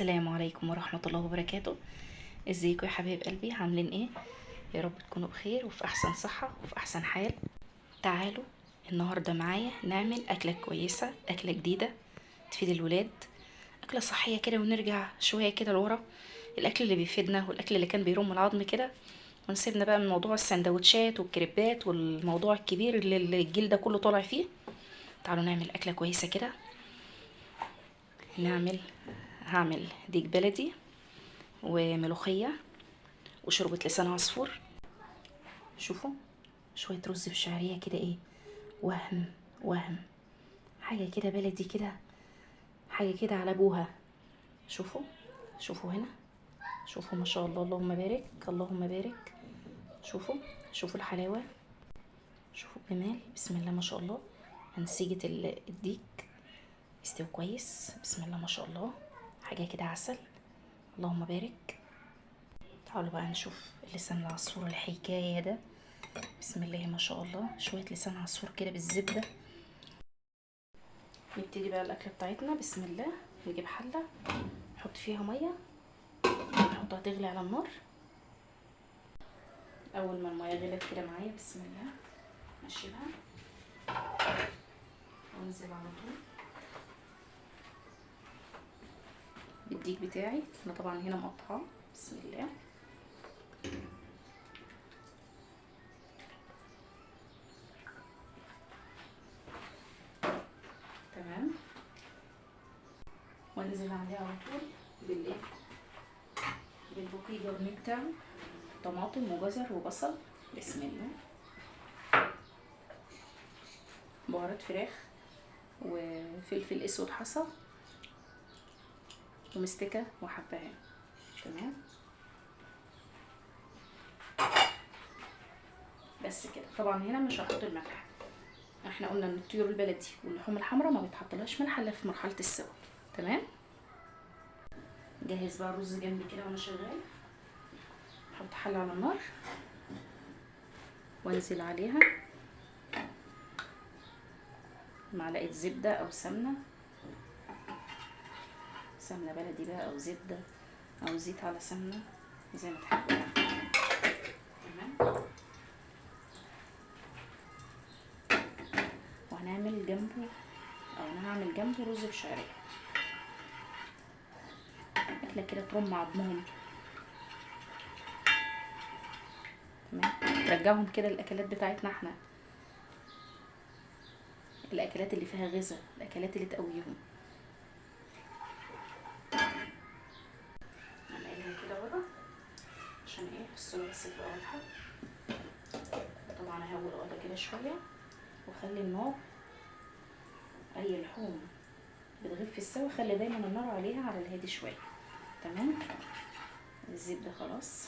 السلام عليكم ورحمة الله وبركاته. ازيكم يا حبايب قلبي؟ عاملين ايه؟ يا رب تكونوا بخير وفي احسن صحة وفي احسن حال. تعالوا النهاردة معايا نعمل اكلة كويسة، اكلة جديدة تفيد الولاد، اكلة صحية كده، ونرجع شوية كده لورا الاكل اللي بيفيدنا والاكل اللي كان بيرم العظم كده، ونسيبنا بقى من موضوع السندوتشات والكريبات والموضوع الكبير اللي الجيل ده كله طالع فيه. تعالوا نعمل اكلة كويسة كده. هعمل ديك بلدي وملوخية وشوربة لسان عصفور. شوفوا شوية رز بشعرية كده، ايه وهم وهم حاجة كده بلدي كده، حاجة كده على ابوها. شوفوا شوفوا هنا، شوفوا ما شاء الله، اللهم بارك اللهم بارك. شوفوا شوفوا الحلاوة، شوفوا الجمال، بسم الله ما شاء الله. انسجة الديك استوى كويس، بسم الله ما شاء الله، حاجة كده عسل، اللهم بارك. تعالوا بقى نشوف لسان العصفور الحكاية ده، بسم الله ما شاء الله. شوية لسان عصفور كده بالزبدة. نبتدي بقى الأكلة بتاعتنا، بسم الله. نجيب حلة نحط فيها مية، نحطها تغلي على النار. أول ما المية غلت كده معايا، بسم الله، نشيلها وانزل على طول بالديك بتاعي. انا طبعا هنا مقطعاه، بسم الله. تمام، وانزل عليه على طول بالايه، بالبوكيه جرنيه بتاعه، طماطم وجزر وبصل، بسم الله، بهارات فراخ وفلفل اسود حصى ومستكه وحبهان. تمام، بس كده. طبعا هنا مش هحط الملح، احنا قلنا ان الطيور البلدي واللحوم الحمراء ما بيتحطلهاش ملح الا في مرحلة السوا. تمام، جهز بقى الرز جنبي كده وانا شغال. احط حله على النار وانزل عليها معلقه زبدة او سمنه، سمنه بلدي بقى او زبدة او زيت على سمنه زي ما تحبوا يعني. تمام، وهنعمل جنبه، او انا هعمل جنبه رز بشعريه، اكله كده ترم عظمهم. تمام، ترجعهم كده الاكلات بتاعتنا احنا، الاكلات اللي فيها غذاء، الاكلات اللي تقويهم. هنقلها كده ورا عشان ايه الصورة بس تبقى واضحة. طبعا ههوي الأوضة كده شوية واخلي النار، اي لحوم بتغيب في السوا خلي دايما النار عليها على الهادي شوية. تمام، الزبدة خلاص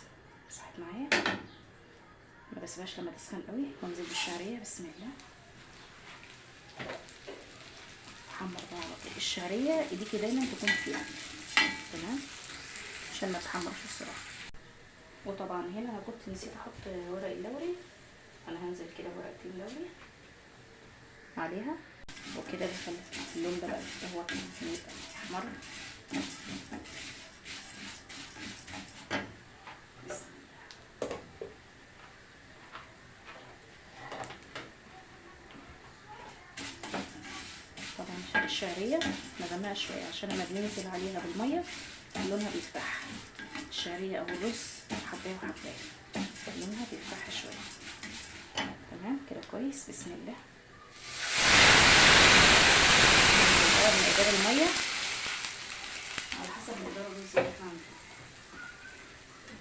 صحت معايا، ما بسيبهاش لما تسخن قوي. وانزل بالشعريه، بسم الله. حمر بقى على طول الشعرية، ايديكي دايما تكون فيها. تمام، عشان ما تحمرش بسرعة. وطبعا هنا انا كنت نسيت احط ورق اللوري، انا هنزل كده ورقتين لوري عليها وكده، بخلي اللون ده بقى هو يبقى احمر. طبعا الشعرية نغمقها شوية عشان لما بننزل عليها بالمية لونها بيفتح. الشعرية او الرز حبايه وحبايه لونها بيفتح شوية. تمام كده كويس، بسم الله. مقدار المية على حسب مقدار الرز اللي احنا عاملينه.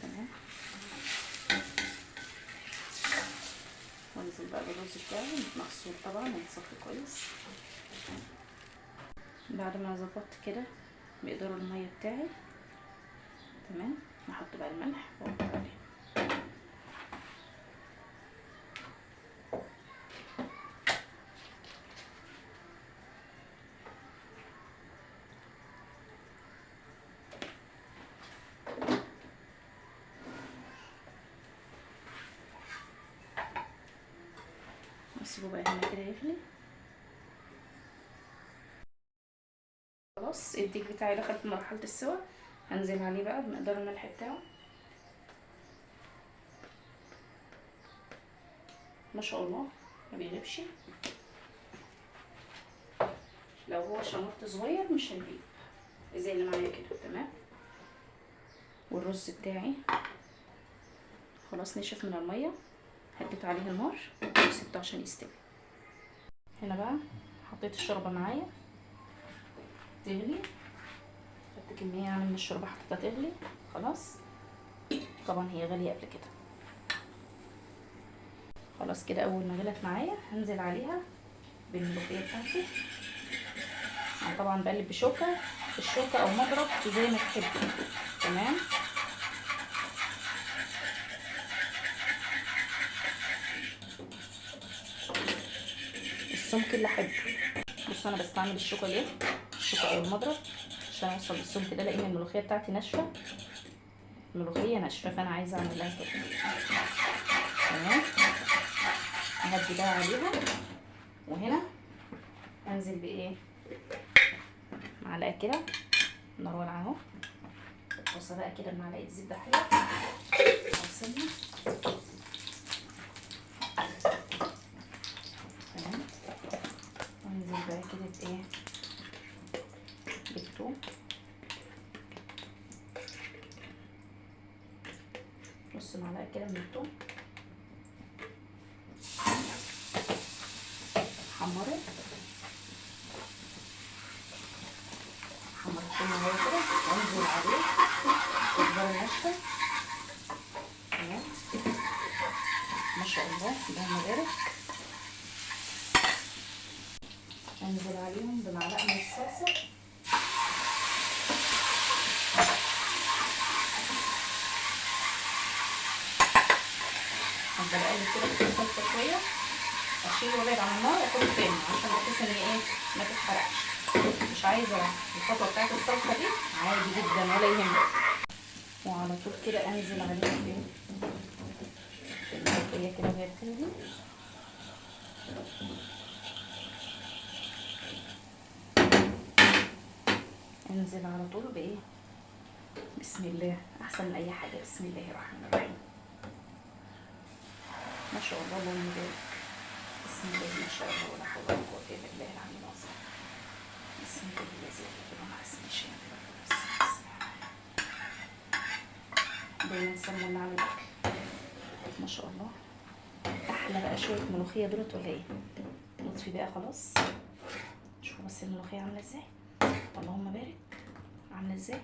تمام، وانزل بقى بالرز بتاعي مغسول طبعا ومتصفي كويس. بعد ما ظبطت كده مقدار المية بتاعي، تمام، هحط بقى الملح واحط عليه. اسيبه بقى هنا كده يغلي. خلاص الديك بتاعي دخل في مرحلة السوا. هنزل عليه بقى بمقدار الملح بتاعه. ما شاء الله ما بيغيبش. لو هو شمرت صغير مش هيغيب زي اللي معايا كده. تمام. والرز بتاعي خلاص نشف من المية، هديت عليه النار وسبته عشان يستوي. هنا بقى حطيت الشوربة معايا تغلي، خدت كمية يعني من الشوربة حطيتها تغلي خلاص. طبعا هي غالية قبل كده. خلاص كده اول ما غلت معايا هنزل عليها بالملوخيه بتاعتي. انا طبعا بقلب بشوكة، الشوكة او مضرب زي ما تحبي. تمام. السمك اللي احبه. بصوا انا بستعمل الشوكة ليه، الشوكة او المضرب، عشان اوصل للسمك ده، لان الملوخية بتاعتي ناشفة، الملوخية ناشفة، فانا عايزه اعمل لها كده. تمام. هدي بقى عليها، وهنا انزل بايه، معلقه كده، النار والعه اهو. الطاسه بقى كده بمعلقه زبدة حلوة او سمنه. تمام. وانزل بقى كده بايه، بالثوم، نص معلقه كده من الثوم، حمرة حمر الثوم اهو كده، وانزل عليه كزبره ناشفة. تمام. ما شاء الله اللهم بارك. انزل عليهم بمعلقه من الصلصه. افضل اقلب كده في الصلصه شوية، اشيل وابعد عن النار واحطه تاني عشان بحيث ان ايه ما تتحرقش. مش عايزه الخطوة بتاعت الصلصه دي، عادي جدا ولا يهمك. وعلى طول كده انزل عليها بايه الملوخية كده وهي بتغلي. انزل على طول بايه، بسم الله، احسن من اي حاجة. بسم الله الرحمن الرحيم. ما شاء الله اللهم بارك. بسم الله ما شاء الله ولا حول ولا قوة الا بالله العلي العظيم. بسم الله الذي لا يضر مع اسمه شيء. دايما سموا الله على الاكل. ما شاء الله. احلى بقى شوية ملوخية دولت ولا ايه؟ نطفي بقى خلاص. شوفوا بس الملوخية عامله ازاي، اللهم بارك، عامله ازاي،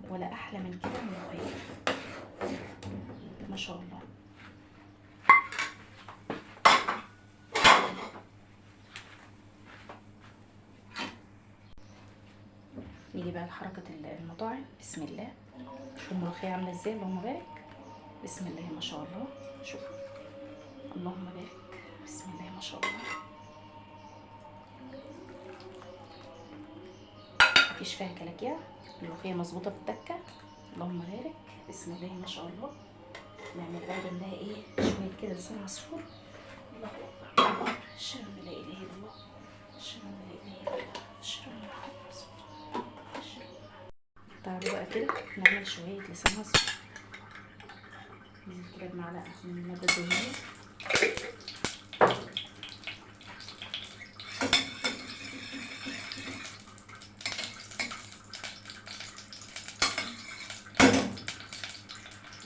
ولا احلى من كده الملوخية ما شاء الله. نيجي بقى لحركة المطاعم. بسم الله. شوفوا الملوخية عاملة ازاي، اللهم بارك. بسم الله ما شاء الله. شوفوا اللهم بارك. بسم الله ما شاء الله. مفيش فيها كلاكيع، الملوخية مظبوطة بالتكة، اللهم بارك. بسم الله ما شاء الله. نعمل بقى جنبها ايه، شوية كده لسان عصفور. الله اكبر، اشهد ان لا اله الا الله، اشهد ان لا اله الا الله، اشهد ان محمد رسول الله. تعالوا بقى كده نعمل شوية لسان عصفور. ننزل كده بمعلقة من المادة الدهنية.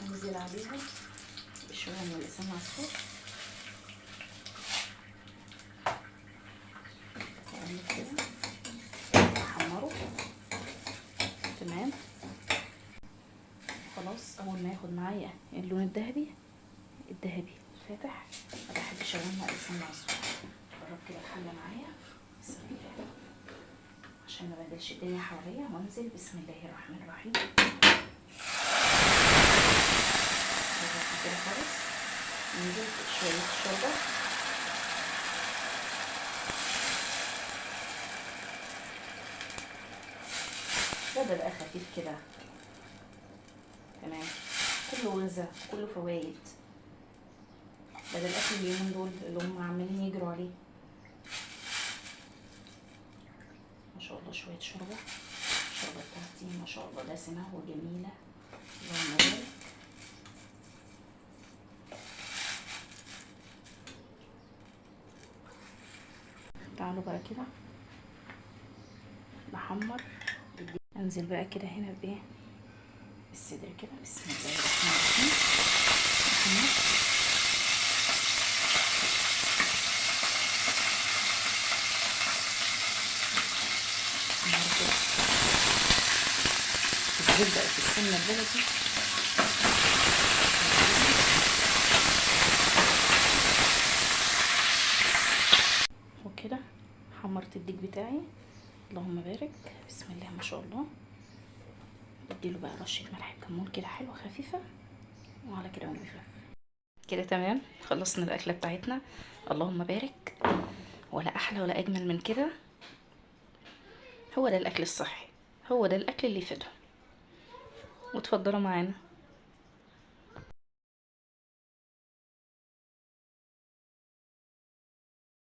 انزل عليها بشوية من لسان العصفور. واعمل كده احمره. تمام. خلاص اول ما ياخد معايا اللون الذهبي الذهبي الفاتح، ما بحبش اغمق لسان العصفور. اقرب كده الحلة معايا، بسم الله، عشان ما بهدلش الدنيا حواليا. وانزل بسم الله الرحمن الرحيم. كده خالص. ننزل شوية شوربة. ده بقى خفيف كده. تمام. كله غذاء، كله فوايد، بدل الاكل اليومين دول اللي هم عمالين يجروا عليه. ما شاء الله. شوية شوربة الشوربة بتاعتي ما شاء الله دسمة وجميلة، اللهم بارك. تعالوا بقى كده نحمر. انزل بقى كده هنا بايه الصدر كده، بسم الله الرحمن الرحيم. نحمر. الزبدة في السمنة البلدي. وكده حمرت الديك بتاعي، اللهم بارك، بسم الله ما شاء الله. بديله بقى رشة ملح كمون كده حلوة خفيفة، وعلى كده ونقفل كده. تمام، خلصنا الأكلة بتاعتنا، اللهم بارك. ولا أحلى ولا أجمل من كده. هو ده الأكل الصحي، هو ده الأكل اللي يفيدهم. وتفضلوا معانا.